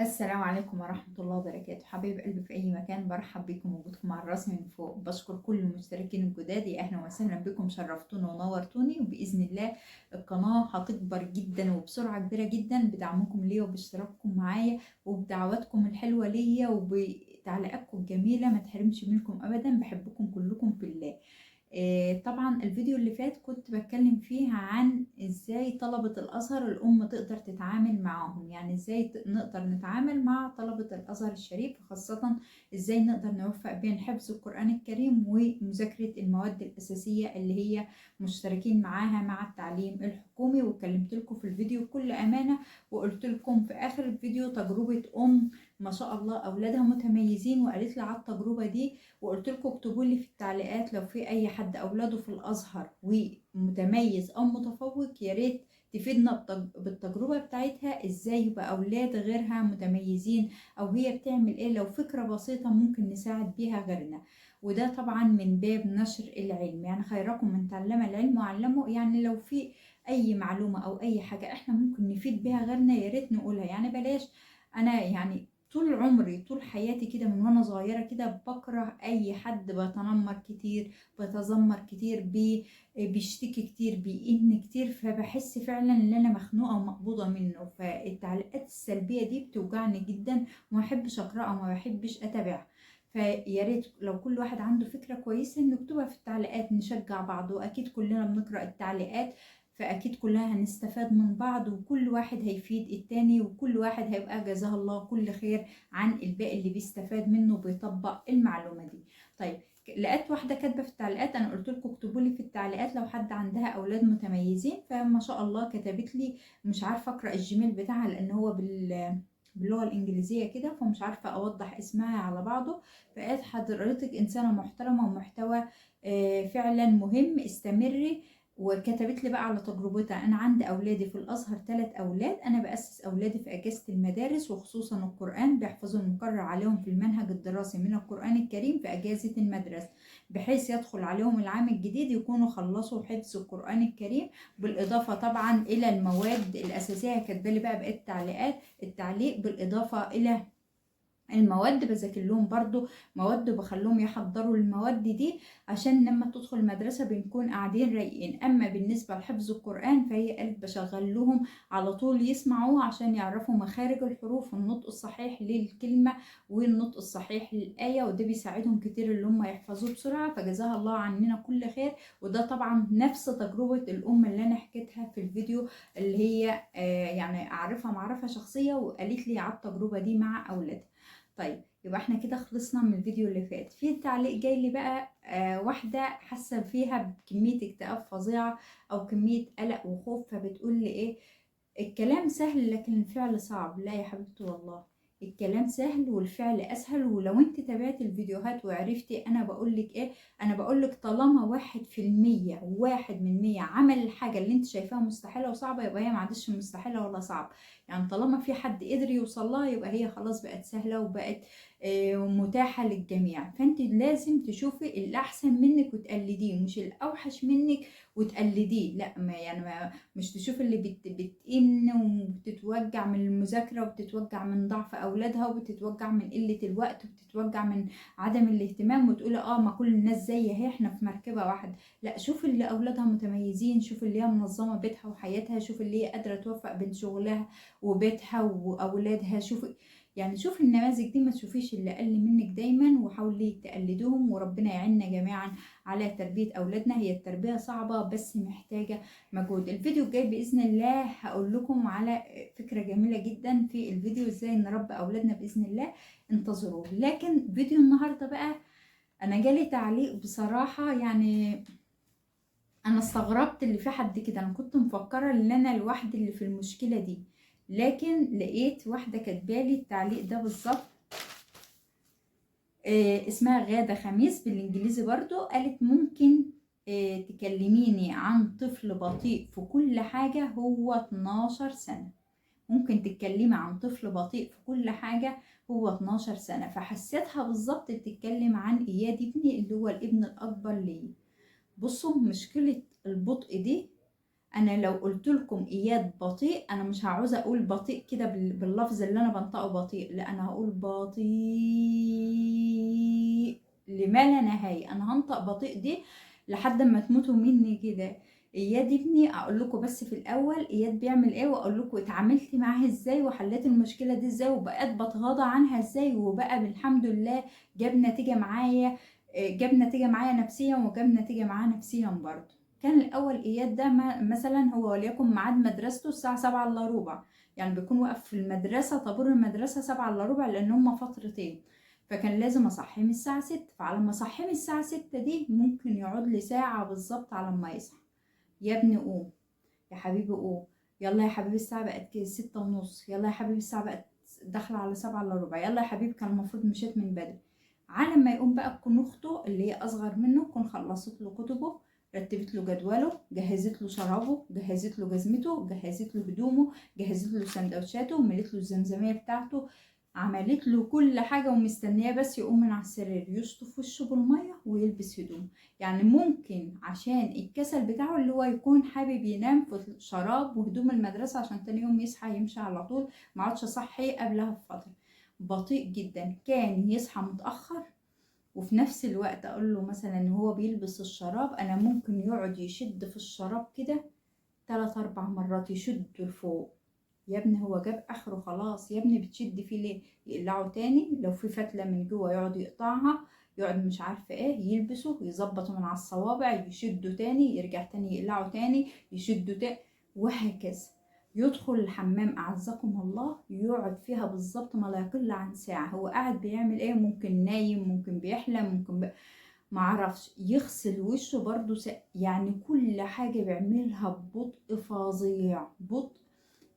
السلام عليكم ورحمة الله وبركاته. حبايب قلبي في أي مكان، برحب بكم وجودكم على الراس من فوق. بشكر كل المشتركين الجداد، يا أهلا وسهلا بكم، شرفتونا ونورتوني. وبإذن الله القناة هتكبر جدا وبسرعة كبيرة جدا بدعمكم ليا وباشتراككم معايا وبدعواتكم الحلوة ليا وبتعليقاتكم الجميلة، ما تحرمش منكم أبدا. بحبكم كلكم في الله. طبعا الفيديو اللي فات كنت بتكلم فيه عن ازاي طلبة الازهر الام تقدر تتعامل معاهم، يعني ازاي نقدر نتعامل مع طلبة الازهر الشريف، خاصة ازاي نقدر نوفق بين حفظ القرآن الكريم ومذاكرة المواد الاساسية اللي هي مشتركين معاها مع التعليم الحكومي. واتكلمت لكم في الفيديو بكل امانة، وقلت لكم في اخر الفيديو تجربة ام ما شاء الله اولادها متميزين، وقالت لي على التجربة دي، وقلت لكم اكتبوا لي في التعليقات لو في اي حد اولاده في الازهر ومتميز او متفوق، يا ريت تفيدنا بالتجربة بتاعتها، ازاي يبقى اولاد غيرها متميزين، او هي بتعمل ايه، لو فكرة بسيطة ممكن نساعد بيها غيرنا. وده طبعا من باب نشر العلم، يعني خيركم من تعلم العلم وعلمه. يعني لو في اي معلومة او اي حاجة احنا ممكن نفيد بيها غيرنا يا ريت نقولها، يعني بلاش. انا يعني طول عمري طول حياتي كده من وانا صغيرة كده بكره اي حد بتنمر كتير، بتذمر كتير، بيشتكي كتير، بيئن كتير، فبحس فعلا ان انا مخنوقة ومقبوضة منه. فالتعليقات السلبية دي بتوجعني جدا وما بحبش اقراها وما بحبش اتابعها. فيا ريت لو كل واحد عنده فكرة كويسة نكتبها في التعليقات، نشجع بعض، واكيد كلنا بنقرأ التعليقات، فأكيد كلها هنستفاد من بعض، وكل واحد هيفيد التاني، وكل واحد هيبقى جزاه الله كل خير عن الباقي اللي بيستفاد منه وبيطبق المعلومة دي. طيب، لقيت واحدة كاتبة في التعليقات، أنا قلت لكم اكتبوا لي في التعليقات لو حد عندها أولاد متميزين، فما شاء الله كتبت لي، مش عارفة أقرأ الجيميل بتاعها لأن هو باللغة الإنجليزية كده، فمش عارفة أوضح اسمها على بعضه. فقالت حضرتك إنسانة محترمة ومحتوى فعلا مهم، استمري. وكتبت لي بقى على تجربتها، أنا عندي أولادي في الأزهر 3 أولاد، أنا بأسس أولادي في أجازة المدارس وخصوصا القرآن، بيحفظوا المقرر عليهم في المنهج الدراسي من القرآن الكريم في أجازة المدرسة، بحيث يدخل عليهم العام الجديد يكونوا خلصوا حفظ القرآن الكريم، بالإضافة طبعا إلى المواد الأساسية. كاتبة لي بقى بقية التعليقات، التعليق بالإضافة إلى المواد، بذاكر لهم برضو مواد وبخليهم يحضروا المواد دي عشان لما تدخل المدرسة بنكون قاعدين رايقين. أما بالنسبة لحفظ القرآن فهي قالت بشغل لهم على طول يسمعوه عشان يعرفوا مخارج الحروف والنطق الصحيح للكلمة والنطق الصحيح للآية، وده بيساعدهم كتير اللي هم يحفظوه بسرعة. فجزاها الله عننا كل خير. وده طبعا نفس تجربة الأم اللي أنا حكيتها في الفيديو، اللي هي يعني أعرفها معرفة شخصية، وقالت لي على التجربة دي مع أولادها. طيب، يبقى احنا كده خلصنا من الفيديو اللي فات. في تعليق جاي لي بقى، واحدة حاسة فيها بكمية اكتئاب فظيعة أو كمية قلق وخوف، فبتقول لي إيه، الكلام سهل لكن الفعل صعب. لا يا حبيبتي والله الكلام سهل والفعل أسهل. ولو انت تابعت الفيديوهات وعرفتي أنا بقولك إيه، أنا بقولك طالما 1%، 1 من 100 عمل الحاجة اللي انت شايفاها مستحيلة وصعبة، يبقى هي ما عادش مستحيلة ولا صعبة. يعني طالما في حد قدر يوصل لها يبقى هي خلاص بقت سهلة وبقت متاحة للجميع. فانت لازم تشوفي الأحسن منك وتقلديه، مش الأوحش منك وتقلديه. لا، ما يعني ما مش تشوف اللي بتئن وبتتوجع من المذاكرة وبتتوجع من ضعف أولادها وبتتوجع من قلة الوقت وبتتوجع من عدم الاهتمام، وتقول ما كل الناس زي هي، احنا في مركبة واحدة. لا، شوف اللي أولادها متميزين، شوف اللي هي منظمة بيتها وحياتها، شوف اللي هي قادرة توفق بين شغلها وبيتها وأولادها، شوف النماذج دي، ما تشوفيش اللي أقل منك دايما، وحاولي تقلدوهم. وربنا يعيننا جميعا على تربية أولادنا. هي التربية صعبة بس محتاجة مجهود. الفيديو الجاي بإذن الله هقول لكم على فكرة جميلة جدا في الفيديو ازاي نربي أولادنا بإذن الله، انتظروه. لكن فيديو النهاردة بقى أنا جالي تعليق بصراحة، أنا استغربت اللي في حد كده، أنا كنت مفكرة إن أنا لوحدي اللي في المشكلة دي، لكن لقيت واحدة كاتبالي التعليق ده بالظبط، اسمها غادة خميس بالإنجليزي برضو، قالت ممكن تكلميني عن طفل بطيء في كل حاجة هو 12 سنة. ممكن تتكلمي عن طفل بطيء في كل حاجة هو 12 سنة. فحسيتها بالظبط بتتكلم عن إياد ابني اللي هو الابن الأكبر ليا. بصوا، مشكلة البطء دي انا لو قلت لكم اياد بطيء، انا مش هعوز اقول بطيء كده باللفظ اللي انا بنطقه بطيء، لا انا هقول بطيء لما لا نهاية. انا هنطق بطيء دي لحد ما تموتوا مني كده. اياد ابني اقول لكم بس في الاول اياد بيعمل ايه، واقول لكم اتعاملت معاه ازاي، وحليت المشكلة دي ازاي، وبقيت بتغاضى عنها ازاي، وبقى بالحمد لله جاب نتيجة معايا، جاب نتيجة معايا نفسيا، وجاب نتيجة معاه نفسيا برضه. كان الاول اياد ده مثلا هو وليكن ميعاد مدرسته الساعة 6:45، يعني بيكون واقف في المدرسة طابور المدرسة 6:45، لان هما فترتين، فكان لازم اصحيه من الساعة 6. فعلى ما اصحيه من الساعة 6 دي ممكن يقعد لي ساعة بالظبط على ما يصحى. يا ابني قوم، يا حبيبي قوم، يلا يا حبيبي الساعة بقت 6:30، يلا يا حبيبي الساعة بقت داخله على 6:45، يلا يا حبيبي كان المفروض مشيت من بدري. على ما يقوم بقى تكون اخته اللي هي اصغر منه تكون خلصت له كتبه، رتبت له جدوله، جهزت له شرابه، جهزت له جزمته، جهزت له هدومه، جهزت له سندوتشاته، ملت له الزمزميه بتاعته، عملت له كل حاجة، ومستنيه بس يقوم من على السرير يشطف وشه بالمية ويلبس هدومه. يعني ممكن عشان الكسل بتاعه اللي هو يكون حابب ينام في شراب وهدوم المدرسة عشان تاني يوم يصحى يمشي على طول، ما عادش صحي قبلها بفترة. بطيء جدا، كان يصحى متاخر، وفي نفس الوقت اقول له مثلا هو بيلبس الشراب، انا ممكن يقعد يشد في الشراب كده 3-4 مرات، يشده لفوق. يا ابني هو جاب اخره خلاص، يا ابني بتشد فيه ليه؟ يقلعه تاني، لو في فتله من جوه يقعد يقطعها، يقعد مش عارفه ايه، يلبسه يظبطه من على الصوابع، يشده تاني، يرجع تاني يقلعه تاني، يشده تاني، وهكذا. يدخل الحمام اعزكم الله، يقعد فيها بالظبط ما لا يقل عن ساعة. هو قاعد بيعمل ايه؟ ممكن نايم، ممكن بيحلم، ممكن معرفش. يغسل وشه برضو يعني كل حاجة بيعملها ببطء فظيع، بطء.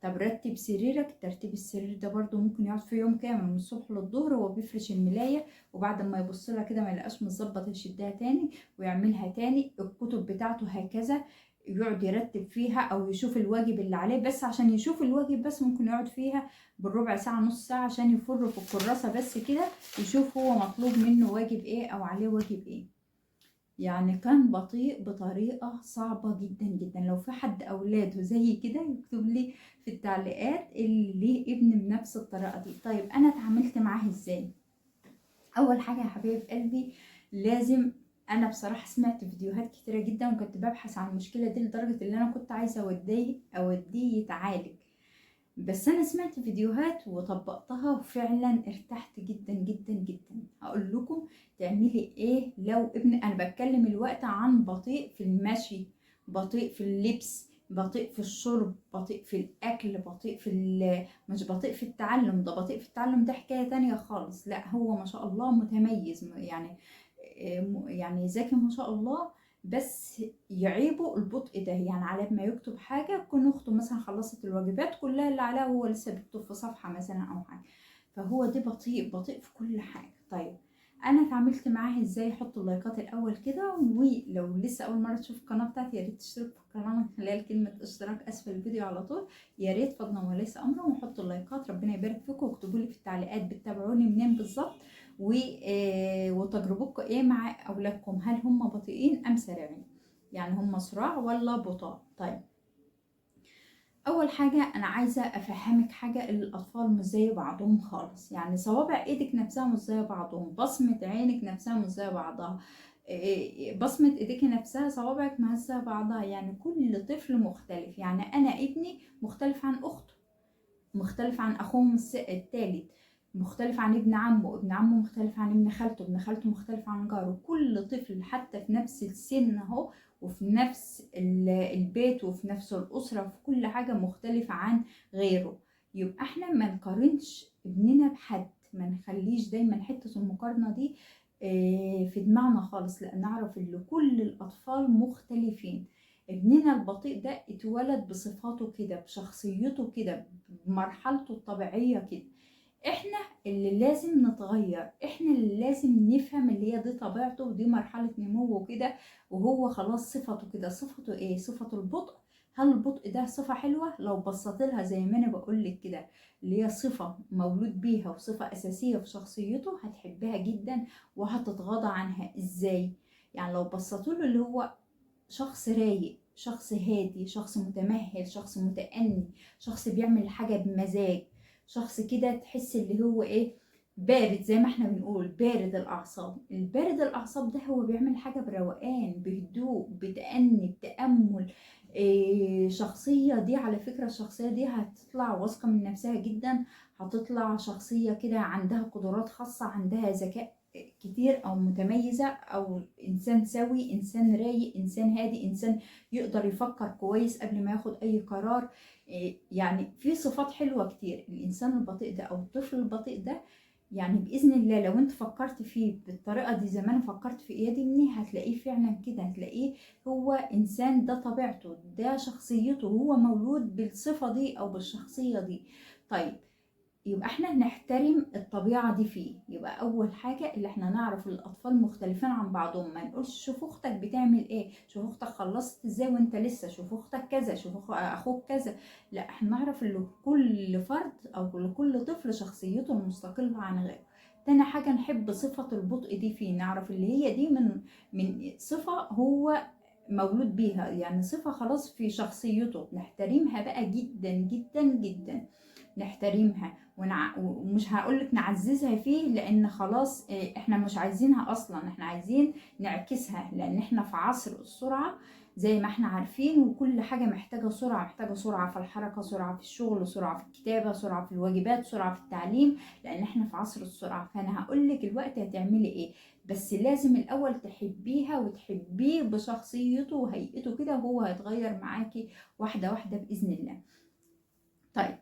طب رتب سريرك، ترتيب السرير ده برضو ممكن يقعد في يوم كامل من الصبح للظهر وهو بيفرش الملاية، وبعد ما يبص لها كده ما يلاقاش متظبط يشدها تاني ويعملها تاني. الكتب بتاعته هكذا، يقعد يرتب فيها او يشوف الواجب اللي عليه، بس عشان يشوف الواجب بس ممكن يقعد فيها بالربع ساعة نص ساعة عشان يفر في الكراسة بس كده، يشوف هو مطلوب منه واجب ايه او عليه واجب ايه. يعني كان بطيء بطريقة صعبة جدا جدا. لو في حد اولاده زي كده يكتب لي في التعليقات اللي ليه ابن بنفس الطريقة دي. طيب انا اتعاملت معاه ازاي؟ اول حاجة يا حبايب قلبي، لازم، انا بصراحة سمعت فيديوهات كتيرة جدا وكنت ببحث عن المشكلة دي لدرجة ان انا كنت عايزة اوديه يتعالج، بس انا سمعت فيديوهات وطبقتها وفعلا ارتحت جدا جدا جدا. هقول لكم تعملي ايه لو ابن، انا بتكلم الوقت عن بطيء في المشي، بطيء في اللبس، بطيء في الشرب، بطيء في الاكل، بطيء في مش بطيء في التعلم، ده بطيء في التعلم ده حكاية تانية خالص. لا هو ما شاء الله متميز، يعني ذكي ما شاء الله، بس يعيبه البطء ده. يعني على ما يكتب حاجة تكون اخته مثلا خلصت الواجبات كلها اللي عليها وهو لسه بيكتب في صفحة مثلا او حاجة، فهو ده بطيء، بطيء في كل حاجة. طيب انا اتعاملت معاه ازاي؟ حطوا اللايكات الاول كده، ولو لسه اول مرة تشوف القناة بتاعتي يا ريت تشترك في القناة من خلال كلمة اشتراك اسفل الفيديو على طول، يا ريت فضلا وليس امرا، وحطوا اللايكات، ربنا يبارك فيكم، واكتبوا لي في التعليقات بتتابعوني منين بالظبط، وتجربتكم ايه مع اولادكم، هل هم بطيئين ام سريعين؟ يعني هم سراع ولا بطاء؟ طيب اول حاجة انا عايزه افهمك حاجة، الاطفال مش زي بعضهم خالص، يعني صوابع ايدك نفسها مش زي بعضهم، بصمة عينك نفسها مش زي بعضها، بصمة ايدك نفسها صوابعك مش زي بعضها، يعني كل طفل مختلف. يعني انا ابني مختلف عن اخته، مختلف عن اخوهم الثالث، مختلف عن ابن عمه، ابن عمه مختلف عن ابن خالته، ابن خالته مختلف عن جاره. كل طفل حتى في نفس السن اهو، وفي نفس البيت، وفي نفس الأسرة، في كل حاجة مختلفة عن غيره. يبقى احنا ما نقارنش ابننا بحد، ما نخليش دايما حتة المقارنة دي في دماغنا خالص، لأن نعرف ان كل الأطفال مختلفين. ابننا البطيء ده اتولد بصفاته كده، بشخصيته كده، بمرحلته الطبيعية كده. احنا اللي لازم نتغير، احنا اللي لازم نفهم اللي هي دي طبيعته ودي مرحلة نموه كده، وهو خلاص صفته كده. صفته ايه؟ صفته البطء. هل البطء ده صفة حلوة؟ لو بصيت لها زي ما انا بقولك كده، اللي هي صفة مولود بيها وصفة اساسية في شخصيته، هتحبها جدا وهتتغاضى عنها. ازاي؟ يعني لو بصيت له اللي هو شخص رايق، شخص هادي، شخص متمهل، شخص متأني، شخص بيعمل حاجة بمزاج، شخص كده تحس اللي هو ايه، بارد، زي ما احنا بنقول بارد الأعصاب. البارد الأعصاب ده هو بيعمل حاجة بروقان، بهدوء، بتأني، بتأمل. شخصية دي على فكرة، الشخصية دي هتطلع واثقة من نفسها جدا، هتطلع شخصية كده عندها قدرات خاصة، عندها ذكاء كتير أو متميزة، أو إنسان سوي، إنسان رايق، إنسان هادي، إنسان يقدر يفكر كويس قبل ما ياخد أي قرار. يعني في صفات حلوة كتير الإنسان البطيء ده أو الطفل البطيء ده. يعني بإذن الله لو انت فكرت فيه بالطريقة دي زي ما انا فكرت في اياد ابني، هتلاقيه فعلا كده، هتلاقيه هو إنسان ده طبيعته، ده شخصيته، هو مولود بالصفة دي أو بالشخصية دي. طيب يبقى احنا نحترم الطبيعة دي فيه. يبقى أول حاجة اللي احنا نعرف الأطفال مختلفين عن بعضهم، ما نقولش شوف أختك بتعمل ايه، شوف أختك خلصت ازاي وانت لسه، شوف أختك كذا، شوف أخوك كذا. لا، احنا نعرف ان كل فرد أو كل طفل شخصيته المستقلة عن غيره. تاني حاجة نحب صفة البطء دي فيه، نعرف اللي هي دي من صفة هو مولود بيها، يعني صفة خلاص في شخصيته، نحترمها بقى جدا جدا جدا، نحترمها ومش هقولك نعززها فيه، لان خلاص احنا مش عايزينها اصلا، احنا عايزين نعكسها، لان احنا في عصر السرعة زي ما احنا عارفين، وكل حاجة محتاجة سرعة، محتاجة سرعة في الحركة، سرعة في الشغل، سرعة في الكتابة، سرعة في الواجبات، سرعة في التعليم، لان احنا في عصر السرعة. فانا هقولك الوقت هتعملي ايه، بس لازم الاول تحبيها وتحبيه بشخصيته وهيئته كده، وهو هيتغير معاكي واحدة واحدة بإذن الله. طيب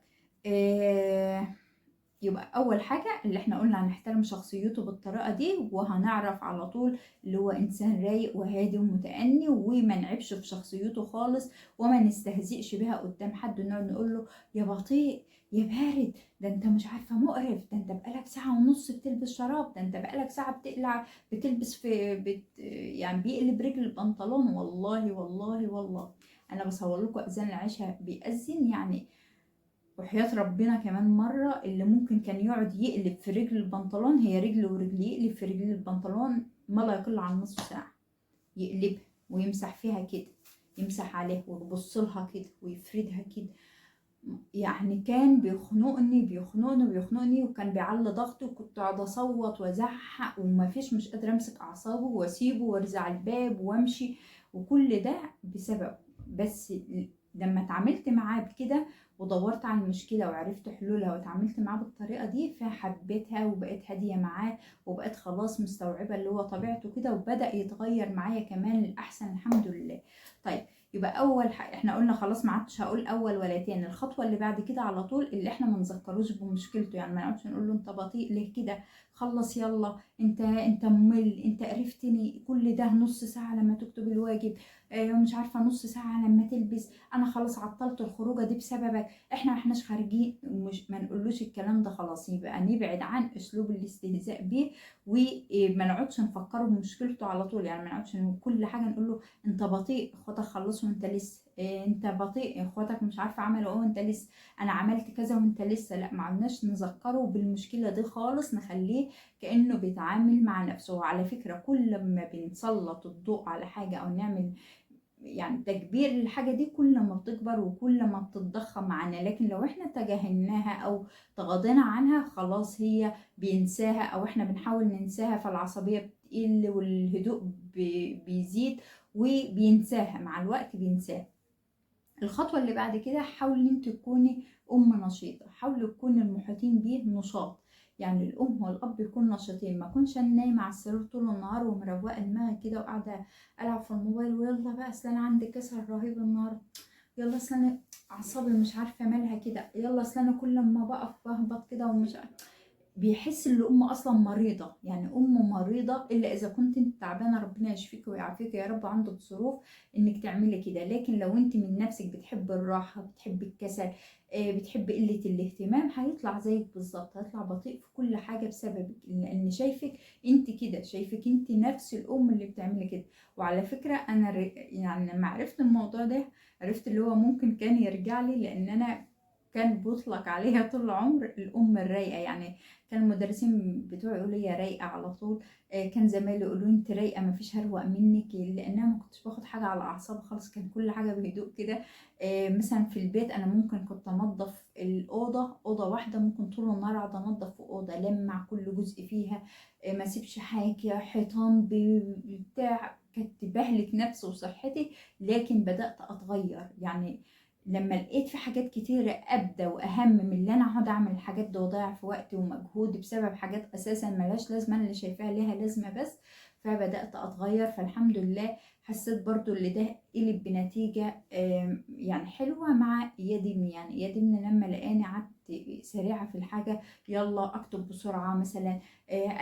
يبقى اول حاجة اللي احنا قلنا هنحترم شخصيته بالطريقة دي، وهنعرف على طول اللي هو انسان رايق وهادي ومتأني، وما نعيبش في شخصيته خالص، وما نستهزئش بها قدام حد، ونقعد نقول له يا بطيء يا بارد، ده انت مش عارفة مقرف، ده انت بقالك ساعة ونص بتلبس شراب، ده انت بقالك ساعة بتقلع بتلبس في يعني بيقلب رجل البنطلون. والله والله والله انا بصور لكم اذان العشاء بيأذن، يعني وحياة ربنا كمان مرة اللي ممكن كان يقعد يقلب في رجل البنطلون، هي رجل ورجل، يقلب في رجل البنطلون ما لا يقل عن نص ساعة، يقلبها ويمسح فيها كده، يمسح عليها ويبص لها كده ويفردها كده، يعني كان بيخنقني بيخنقني بيخنقني، وكان بيعلي ضغطي، وكنت اقعد اصوت وازعق وما فيش، مش قادرة امسك اعصابه واسيبه وارزع الباب وامشي، وكل ده بسبب بس لما اتعاملت معاه بكده ودورت على المشكلة وعرفت حلولها واتعاملت معاه بالطريقة دي، فحبيتها وبقيت هادية معاه، وبقيت خلاص مستوعبة اللي هو طبيعته كده، وبدأ يتغير معايا كمان للأحسن الحمد لله. طيب يبقى أول حاجة احنا قلنا خلاص ما عدتش هقول أول ولا تاني. الخطوة اللي بعد كده على طول اللي احنا ما نذكروش بمشكلته، يعني ما نقعدش نقول له انت بطيء ليه كده، خلص يلا، انت ممل، انت قرفتني، كل ده نص ساعة لما تكتب الواجب، مش عارفة نص ساعة لما تلبس، انا خلاص عطلت الخروجة دي بسببك، احنا ما احناش خارجين، مش ما نقولوش الكلام ده خلاص. يبقى نبعد عن اسلوب الاستهزاء بيه، وما نقعدش نفكره بمشكلته على طول، يعني ما نقعدش كل حاجة نقول له انت بطيء، اخواتك خلصوا وانت لسه، انت بطيء، اخواتك مش عارفة عملوا ايه وانت لسه، انا عملت كذا وانت لسه. لا، ما عدناش نذكره بالمشكلة دي خالص، نخليه كأنه بيتعامل مع نفسه. وعلى فكرة كل ما بنسلط الضوء على حاجة او نعمل يعني تكبير للحاجة دي، كل ما بتكبر وكل ما بتتضخم معانا. لكن لو احنا تجاهلناها او تغاضينا عنها خلاص هي بينساها او احنا بنحاول ننساها، فالعصبية بتقل والهدوء بيزيد وبينساها مع الوقت بينساها. الخطوة اللي بعد كده حاولي انت تكوني ام نشيطة، حاولي تكوني المحيطين بيه نشاط، يعني الام والاب يكونوا نشيطين، ما اكونش انا نايمة على السرير طول النهار ومروقه دماغي كده وقاعدة العب في الموبايل، ويلا بقى اصل انا عندي كسل رهيب النهارده، يلا اصل انا اعصابي مش عارفه مالها كده، يلا اصل انا كل ما بقف بهبط كده ومش بيحس ان امه اصلا مريضه، يعني امه مريضه، الا اذا كنت انت تعبانة ربنا يشفيك ويعافيك يا رب، عندك ظروف انك تعملي كده. لكن لو انت من نفسك بتحب الراحة، بتحب الكسل، بتحب قلة الاهتمام، هيطلع زيك بالظبط، هيطلع بطيء في كل حاجة بسببك، لان شايفك انت كده، شايفك انت نفس الام اللي بتعملي كده. وعلى فكرة انا يعني لما عرفت الموضوع ده عرفت اللي هو ممكن كان يرجع لي، لان انا كان بيطلق عليها طول العمر الام الرايقه. يعني كان المدرسين بتوعي يقولوا لي رايقة على طول، كان زمايلي يقولوا لي انت رايقة ما فيش هروق منك، لان انا ما كنتش باخد حاجة على اعصابي خالص، كان كل حاجة بهدوء كده. مثلا في البيت انا ممكن كنت انظف الاوضة، اوضة واحدة ممكن طول النهار اقعد انظف في اوضة، لمع كل جزء فيها، ما اسيبش حاجة، حيطان بتاع، كنت بهلك نفسي وصحتي. لكن بدات اتغير، يعني لما لقيت في حاجات كتيرة أبدى وأهم من اللي أنا أقعد أعمل الحاجات دي وأضيع في وقتي ومجهود بسبب حاجات أساسا ملهاش لازمة، أنا اللي شايفاها ليها لازمة بس، فبدأت أتغير. فالحمد لله حسيت برضو اللي ده قلب بنتيجة يعني حلوة مع إياد ابني. يعني إياد ابني لما لقاني قعدت سريعة في الحاجة، يلا أكتب بسرعة مثلا،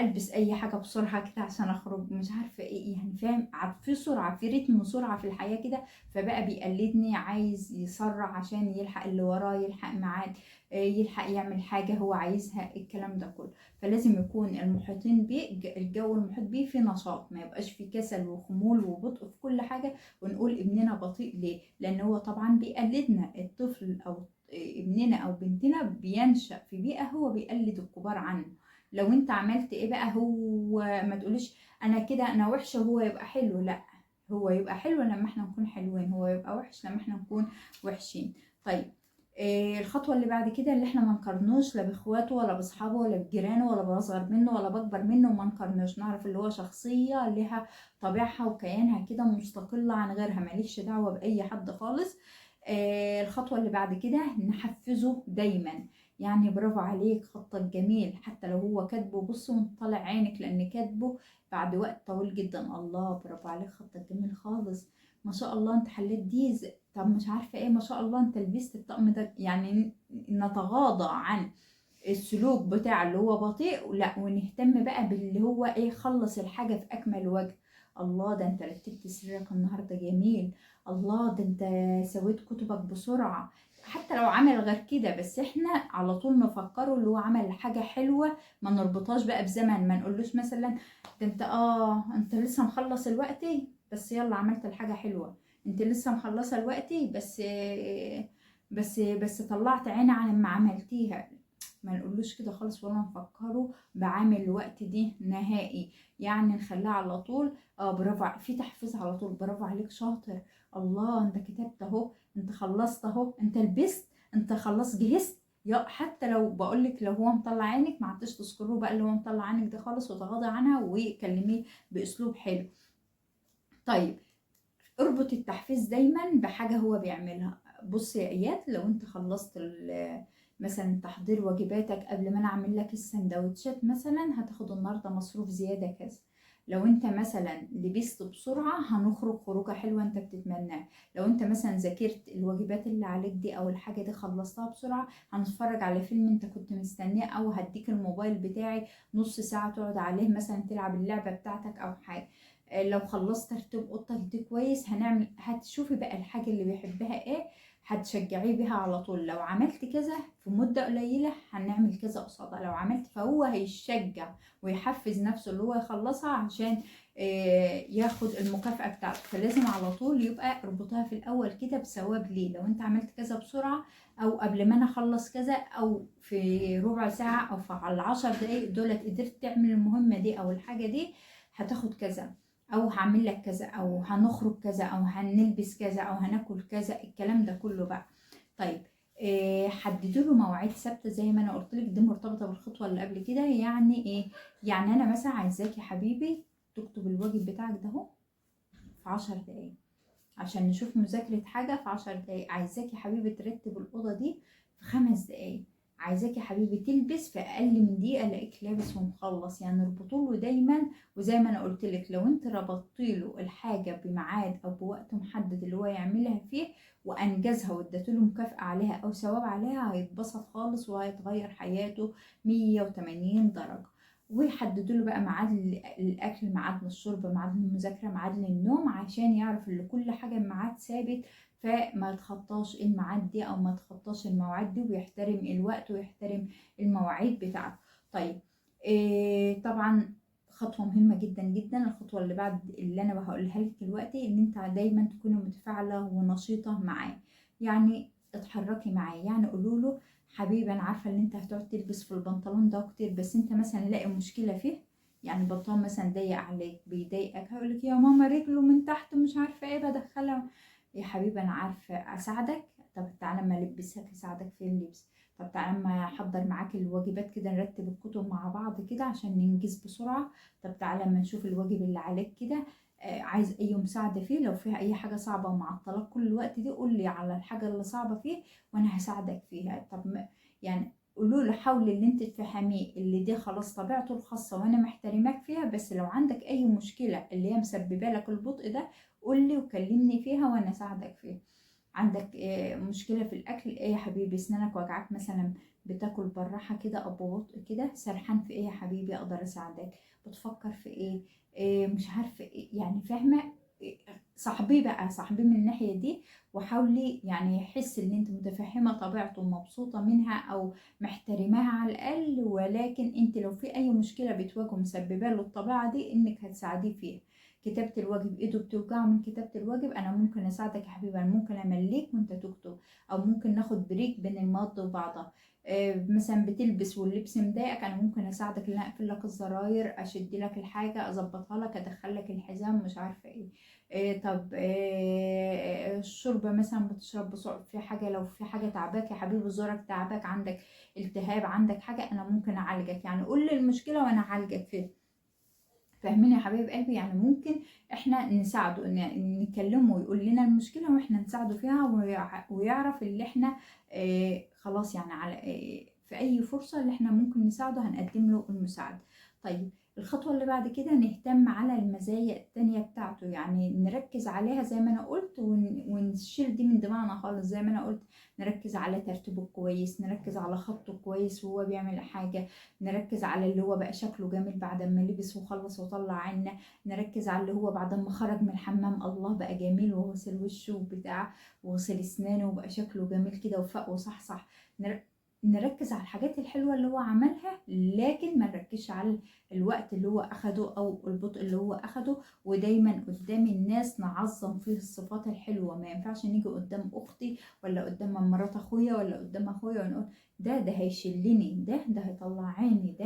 ألبس أي حاجة بسرعة كده عشان أخرج، مش عارفة إيه، يعني فاهم، في سرعة، في رتم سرعة في الحياة كده، فبقى بيقلدني، عايز يسرع عشان يلحق اللي وراه، يلحق ميعاد، يلحق يعمل حاجة هو عايزها، الكلام ده كله. فلازم يكون المحيطين بيه، الجو المحيط بيه فيه نشاط، ما يبقاش فيه كسل وخمول وبطء في كل حاجة. ونقول ابننا بطيء ليه؟ لأن هو طبعا بيقلدنا. الطفل أو ابننا أو بنتنا بينشأ في بيئة هو بيقلد الكبار عنه. لو انت عملت ايه بقى، هو ما تقوليش انا كده انا وحشة وهو يبقى حلو، لا، هو يبقى حلو لما احنا نكون حلوين، هو يبقى وحش لما احنا نكون وحشين. طيب الخطوة اللي بعد كده اللي احنا ما نقارنوش لا باخواته ولا باصحابه ولا بجيرانه ولا باصغر منه ولا باكبر منه، وما نقارنوش، نعرف اللي هو شخصية لها طبيعها وكيانها كده مستقلة عن غيرها، ماليش دعوة بأي حد خالص. الخطوة اللي بعد كده نحفزه دايما، يعني برافو عليك، خطك جميل، حتى لو هو كاتبه بص وانت طالع عينك لان كاتبه بعد وقت طويل جدا، الله برافو عليك خطك جميل خالص، ما شاء الله انت حليت دي، طب مش عارفه ايه، ما شاء الله انت لبست الطقم ده. يعني نتغاضى عن السلوك بتاع اللي هو بطيء، لا، ونهتم بقى باللي هو ايه، خلص الحاجة في اكمل وجه. الله ده انت رتبت سريرك النهارده جميل، الله ده انت سويت كتبك بسرعة، حتى لو عمل غير كده بس احنا على طول نفكره اللي هو عمل حاجة حلوة، ما نربطهاش بقى بزمن، ما نقولوش مثلا ده انت انت لسه مخلص الوقت بس يلا عملت الحاجة حلوة، انت لسه مخلصة الوقت بس بس بس طلعت عيني على ما عملتيها، ما نقولوش كده خالص ولا نفكره بعامل الوقت دي نهائي. يعني نخليها على طول برافو، في تحفيز على طول، برافو عليك شاطر، الله انت كتبت اهو، انت خلصت اهو، انت لبست، انت خلاص جهزت، يا حتى لو بقولك لو هو مطلع عينك ما عدتش تذكره بقى اللي هو مطلع عينك ده خالص، وتغاضى عنها وكلميه باسلوب حلو. طيب اربط التحفيز دايما بحاجة هو بيعملها. بص يا اياد، لو انت خلصت مثلا تحضير واجباتك قبل ما انا اعمل لك السندوتشات مثلا، هتاخد النهارده مصروف زيادة كذا. لو انت مثلا لبست بسرعة هنخرج خروجه حلوة انت بتتمناها. لو انت مثلا ذاكرت الواجبات اللي عليك دي او الحاجة دي خلصتها بسرعة، هنتفرج على فيلم انت كنت مستنيه، او هديك الموبايل بتاعي نص ساعة تقعد عليه مثلا تلعب اللعبة بتاعتك او حاجة. لو خلصت ترتيب اوضتك دي كويس هنعمل، هتشوفي بقى الحاجة اللي بيحبها ايه هتشجعيه بيها على طول. لو عملت كذا في مدة قليلة هنعمل كذا قصادها، لو عملت، فهو هيشجع ويحفز نفسه اللي هو يخلصها عشان ياخد المكافأة بتاعته. فلازم على طول يبقى اربطها في الأول كده بثواب ليه، لو انت عملت كذا بسرعة أو قبل ما أنا أخلص كذا أو في ربع ساعة أو في 10 دقايق دولت قدرت تعمل المهمة دي أو الحاجة دي هتاخد كذا، او هعمل لك كذا، او هنخرج كذا، او هنلبس كذا، او هناكل كذا، الكلام ده كله بقى. طيب حددوا له مواعيد ثابتة زي ما انا قلت لك، دي مرتبطة بالخطوه اللي قبل كده. يعني ايه؟ يعني انا مثلا عايزاك يا حبيبي تكتب الواجب بتاعك ده اهو في 10 دقايق عشان نشوف مذاكرة حاجة في 10 دقايق. عايزاك يا حبيبي ترتب الاوضة دي في 5 دقايق. عايزاك يا حبيبي تلبس في اقل من دقيقة الاقيك لابس ومخلص. يعني اربطوا له دايما، وزي ما انا قلت لك لو انت ربطتي له الحاجة بميعاد او بوقت محدد اللي هو يعملها فيه وانجزها واديت له مكافاة عليها او ثواب عليها، هيتبسط خالص وهيتغير حياته 180 درجه. ويحددوا له بقى ميعاد الاكل، ميعاد للشرب، ميعاد للمذاكره، ميعاد للنوم، عشان يعرف ان كل حاجة بميعاد ثابت، فما يتخطاش الميعاد دي او ما يتخطاش المواعيد دي، ويحترم الوقت ويحترم المواعيد بتاعته. طيب طبعا خطوة مهمة جدا جدا، الخطوة اللي بعد اللي انا هقولها لك دلوقتي، ان انت دايما تكوني متفاعله ونشيطه معاه. يعني اتحركي معاه. يعني قولوا له حبيبي انا عارفه ان انت هتقعد تلبس في البنطلون ده كتير، بس انت مثلا لاقي مشكلة فيه، يعني البنطلون مثلا ضيق عليك بيضايقك، هيقولك يا ماما رجله من تحت مش عارفه ايه بدخلها. يا حبيبي انا عارفه اساعدك، طب تعالى ما البسك اساعدك في اللبس، طب تعالى ما احضر معاك الواجبات كده، نرتب الكتب مع بعض كده عشان ننجز بسرعة، طب تعالى ما نشوف الواجب اللي عليك كده، عايز اي مساعدة فيه، لو فيها اي حاجة صعبة ومعطلاك كل الوقت دي قول لي على الحاجة اللي صعبة فيه وانا هساعدك فيها. طب يعني قولوا له، حاولي اللي انت تفهميه اللي دي خلاص طبيعته الخاصة وانا محترماك فيها، بس لو عندك اي مشكلة اللي هي مسببه لك البطء ده قول لي وكلمني فيها وانا اساعدك فيها. عندك مشكلة في الاكل، ايه يا حبيبي اسنانك وجعك مثلا، بتاكل بالراحة كده او ببطء كده، سرحان في ايه يا حبيبي اقدر اساعدك، بتفكر في ايه، مش عارفه إيه، يعني فاهمه. صاحبيه بقى، صاحبيه من الناحية دي، وحاولي يعني يحس ان انت متفهمه طبيعته ومبسوطة منها او محترماها على الاقل، ولكن انت لو في اي مشكلة بتواجهه مسببه له الطبيعة دي انك هتساعديه فيها. كتابه الواجب ايده بتوجعه من كتابه الواجب، انا ممكن اساعدك يا حبيبي، انا ممكن امليك وانت تكتب، او ممكن ناخد break بين المواد وبعضها. مثلا بتلبس واللبس مضايقك، انا ممكن اساعدك ان انا اقفل لك الزراير، اشد لك الحاجة، اظبطها لك، ادخل لك الحزام، مش عارفه ايه. طب الشوربة مثلا بتشرب بسرعة، في حاجة لو في حاجة تعباك يا حبيبي، زورك تعباك، عندك التهاب، عندك حاجة، انا ممكن اعالجك، يعني قول لي المشكلة وانا اعالجك فيها. فاهمين يا حبايب قلبي؟ يعني ممكن احنا نساعده، نكلمه ويقول لنا المشكلة واحنا نساعده فيها، ويعرف اللي احنا خلاص يعني على في اي فرصة اللي احنا ممكن نساعده هنقدم له المساعدة. طيب الخطوة اللي بعد كده نهتم على المزايا التانية بتاعته، يعني نركز عليها زي ما انا قلت، ونشيل دي من دماغنا خالص. زي ما انا قلت نركز على ترتيبه كويس، نركز على خطه كويس وهو بيعمل حاجة، نركز على اللي هو بقى شكله جميل بعد ما لبس وخلص وطلع عنا، نركز على اللي هو بعد ما خرج من الحمام الله بقى جميل وغسل وشه وبتاع وغسل اسنانه وبقى شكله جميل كده وفاق وصحصح. نركز على الحاجات الحلوة اللي هو عملها، لكن ما نركزش على الوقت اللي هو أخده أو البطء اللي هو أخده. ودايما قدام الناس نعظم فيه الصفات الحلوة، ما ينفعش نيجي قدام أختي ولا قدام مرات أخويا ولا قدام أخويا ونقول ده هيشلني، ده هيطلع عيني،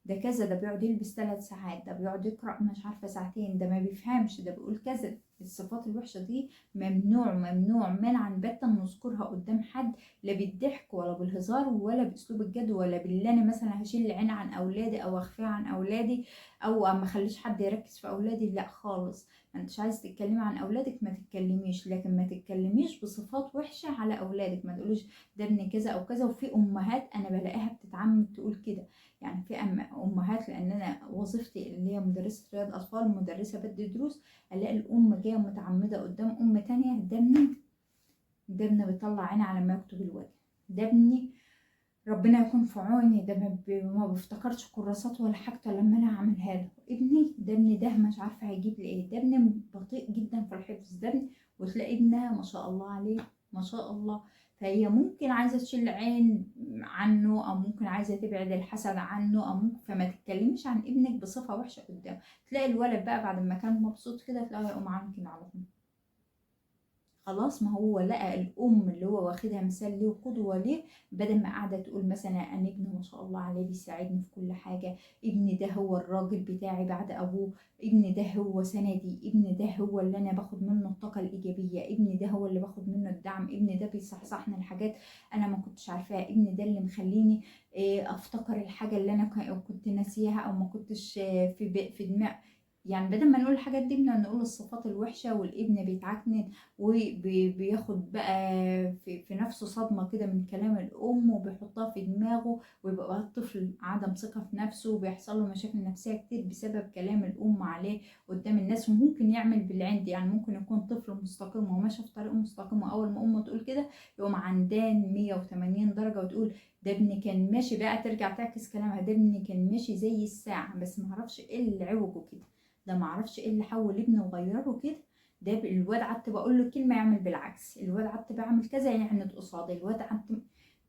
ده كذا، ده بيقعد يلبس 3 ساعات، ده بيقعد يقرأ مش عارفة ساعتين، ده ما بيفهمش، ده بيقول كذا. الصفات الوحشة دي ممنوع ممنوع منعا باتا نذكرها قدام حد، لا بالضحك ولا بالهزار ولا باسلوب الجد ولا باللي انا مثلا هشيل العين عن اولادي او اخفيها عن اولادي او ما اخليش حد يركز في اولادي، لا خالص. ما انتش عايز تتكلمي عن اولادك ما تتكلميش، لكن ما تتكلميش بصفات وحشة على اولادك، ما تقوليش ده ابن كذا او كذا. وفي امهات انا بلاقيها بتتعمد تقول كده، يعني في امهات، لان انا وظيفتي اللي هي مدرسه رياض اطفال، مدرسه بدي دروس، الاقي الام جاية متعمدة قدام ام تانية، ده ابني، ده ابني بيطلع عيني على ما يكتب الواجب، ده ابني ربنا يكون في عوني، ده ما بفتكرش كراسات ولا حاجته لما انا اعملها له، ابني ده ابني ده مش عارفه هيجيب لي ايه، ده ابني بطيء جدا في الحفظ، ده ابني، وتلاقي ابنها ما شاء الله عليه ما شاء الله. فهي ممكن عايزه تشيل عين عنه، او ممكن عايزه تبعد الحسد عنه، او ممكن، فما تتكلميش عن ابنك بصفة وحشة قدامه. تلاقي الولد بقى بعد ما كان مبسوط كده تلاقيه يقوم عامل كده على طول، خلاص ما هو لقى الام اللي هو واخدها مثال ليه وقدوه ليه، بدل ما قاعدة تقول مثلا انا ابني ما شاء الله عليه بيساعدني في كل حاجة، ابني ده هو الراجل بتاعي بعد ابوه، ابني ده هو سندي، ابني ده هو اللي انا باخد منه الطاقة الايجابية، ابني ده هو اللي باخد منه الدعم، ابني ده بيصحصحني الحاجات انا ما كنتش عارفاها، ابني ده اللي مخليني افتكر الحاجة اللي انا كنت ناسيها او ما كنتش في دماغي. يعني بدل ما نقول الحاجات دي بنقول الصفات الوحشة، والابن بيتعكنن وبياخد بقى في نفسه صدمة كده من كلام الأم وبيحطها في دماغه، ويبقى الطفل عدم ثقة في نفسه وبيحصل له مشاكل نفسية كتير بسبب كلام الأم عليه قدام الناس. وممكن يعمل بالعند، يعني ممكن يكون طفل مستقيم وماشي في طريق مستقيم، وأول ما أمه تقول كده يقوم عندان 180 درجة وتقول ده ابني كان ماشي، بقى ترجع تعكس كلامها، ده ابني كان ماشي زي الساعة بس معرفش ايه اللي عوجه كده، ده معرفش ايه اللي حول ابنه وغيره كده، ده الواد قعدت بقول له كلمة يعمل بالعكس، الواد قعدت بعمل كذا يعند قصادي، الواد قعدت.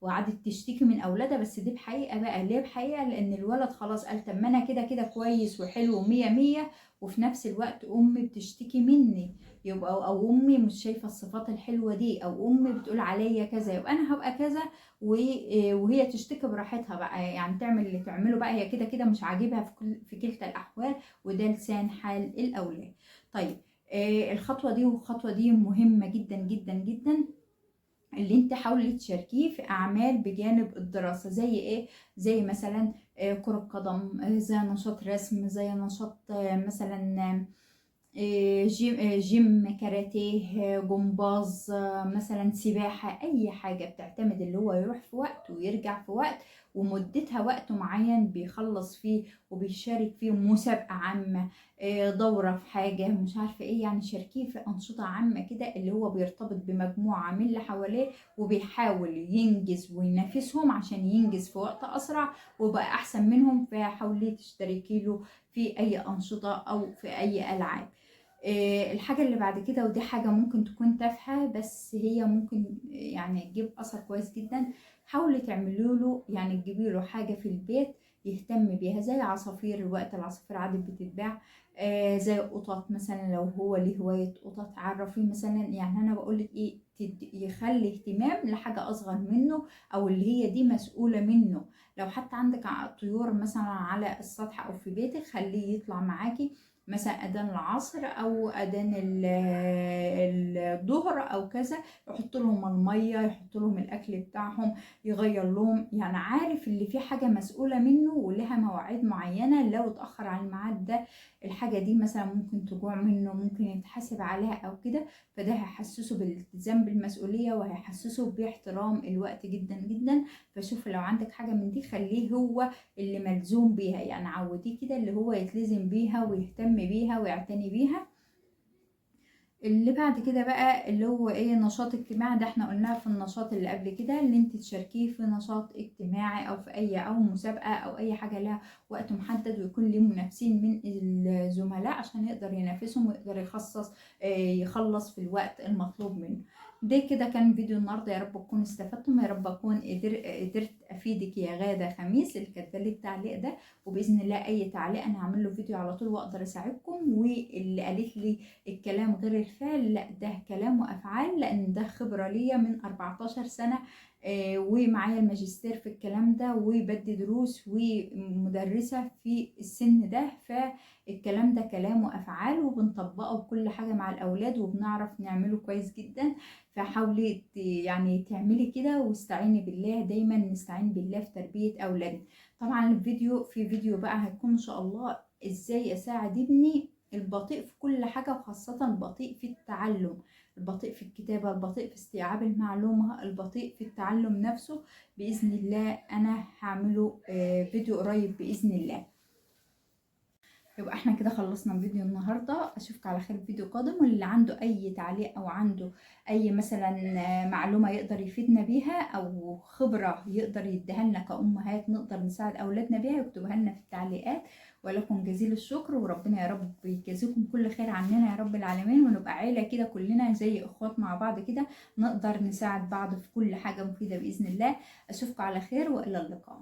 وقعدت تشتكي من اولادها، بس دي بحقيقة بقى. ليه بحقيقة؟ لان الولد خلاص قال طب ما انا كده كده كويس وحلو ومية مية، وفي نفس الوقت امي بتشتكي مني، يبقى او امي مش شايفه الصفات الحلوة دي، او امي بتقول عليا كذا، يبقى انا هبقى كذا، وهي تشتكي براحتها بقى، يعني تعمل اللي تعمله بقى، هي كده كده مش عاجبها في كلتا الاحوال، وده لسان حال الاولاد. طيب الخطوة دي والخطوة دي مهمة جدا جدا جدا، اللي انت حاولي تشاركيه في اعمال بجانب الدراسة. زي ايه؟ زي مثلا كره قدم، زي نشاط رسم، زي نشاط مثلا جيم، كاراتيه، جمباز، مثلا سباحة، اي حاجة بتعتمد اللي هو يروح في وقت ويرجع في وقت، ومدتها وقت معين بيخلص فيه وبيشارك فيه، مسابقة عامة، دورة في حاجة مش عارفة ايه، يعني شاركيه في أنشطة عامة كده اللي هو بيرتبط بمجموعة من اللي حواليه، وبيحاول ينجز وينافسهم عشان ينجز في وقت أسرع ويبقى أحسن منهم. فحاولي تشتركي له في أي أنشطة أو في أي ألعاب. الحاجة اللي بعد كده، ودي حاجة ممكن تكون تافهة بس هي ممكن يعني تجيب أثر كويس جدا، حاولي تعملوا له يعني تجيبي له حاجة في البيت يهتم بيها، زي عصافير، الوقت العصافير عادة بتتباع، زي قطط مثلا، لو هو ليه هواية قطط عرفية مثلا، يعني أنا بقولك إيه، يخلي اهتمام لحاجة أصغر منه أو اللي هي دي مسؤولة منه. لو حتى عندك طيور مثلا على السطح أو في بيتك، خليه يطلع معاكي مثلا أذان العصر أو أذان الظهر أو كذا، يحط لهم المية، يحط لهم الأكل بتاعهم، يغير لهم، يعني عارف اللي في حاجة مسؤولة منه ولها مواعيد معينة، لو اتأخر عن الميعاد ده الحاجة دي مثلا ممكن تجوع منه، ممكن يتحاسب عليها أو كده، فده هيحسسه بالالتزام بالمسؤولية وهيحسسه باحترام الوقت جدا جدا. فشوف لو عندك حاجة من دي خليه هو اللي ملزوم بيها، يعني عوديه كده اللي هو يتلزم بيها ويهتم بيها ويعتني بيها. اللي بعد كده بقى اللي هو ايه، نشاط اجتماعي، ده احنا قلناه في النشاط اللي قبل كده، اللي انت تشاركيه في نشاط اجتماعي او في اي او مسابقة او اي حاجة لها وقت محدد، ويكون ليه منافسين من الزملاء عشان يقدر ينافسهم ويقدر يخلص في الوقت المطلوب منه. ده كده كان فيديو النهارده، يا رب تكونوا استفدتم، يا رب اكون قدرت افيدك يا غاده خميس اللي كاتبه لي التعليق ده، وباذن الله اي تعليق انا هعمل له فيديو على طول واقدر اساعدكم. واللي قالت لي الكلام غير الفعل، لا ده كلام وافعال، لان ده خبره ليا من 14 سنة، ومعايا الماجستير في الكلام ده، وبدي دروس ومدرسة في السن ده، فالكلام ده كلام وافعال وبنطبقه بكل حاجة مع الاولاد وبنعرف نعمله كويس جدا. فحاولي يعني تعملي كده واستعيني بالله، دايما نستعين بالله في تربيه اولادنا. طبعا الفيديو في فيديو بقى هيكون ان شاء الله ازاي اساعد ابني البطيء في كل حاجة، وخاصة البطيء في التعلم، البطيء في الكتابة، البطيء في استيعاب المعلومة، البطيء في التعلم نفسه. بإذن الله أنا هعمله فيديو قريب بإذن الله. يبقى احنا كده خلصنا فيديو النهارده، اشوفك على خير في فيديو قادم. واللي عنده اي تعليق او عنده اي مثلا معلومة يقدر يفيدنا بيها او خبره يقدر يديها لنا كامهات نقدر نساعد اولادنا بيها، يكتبها لنا في التعليقات. ولكم جزيل الشكر، وربنا يا رب يجازيكم كل خير عننا يا رب العالمين، ونبقى عيله كده كلنا زي اخوات مع بعض كده، نقدر نساعد بعض في كل حاجة مفيدة باذن الله. اشوفكم على خير والى اللقاء.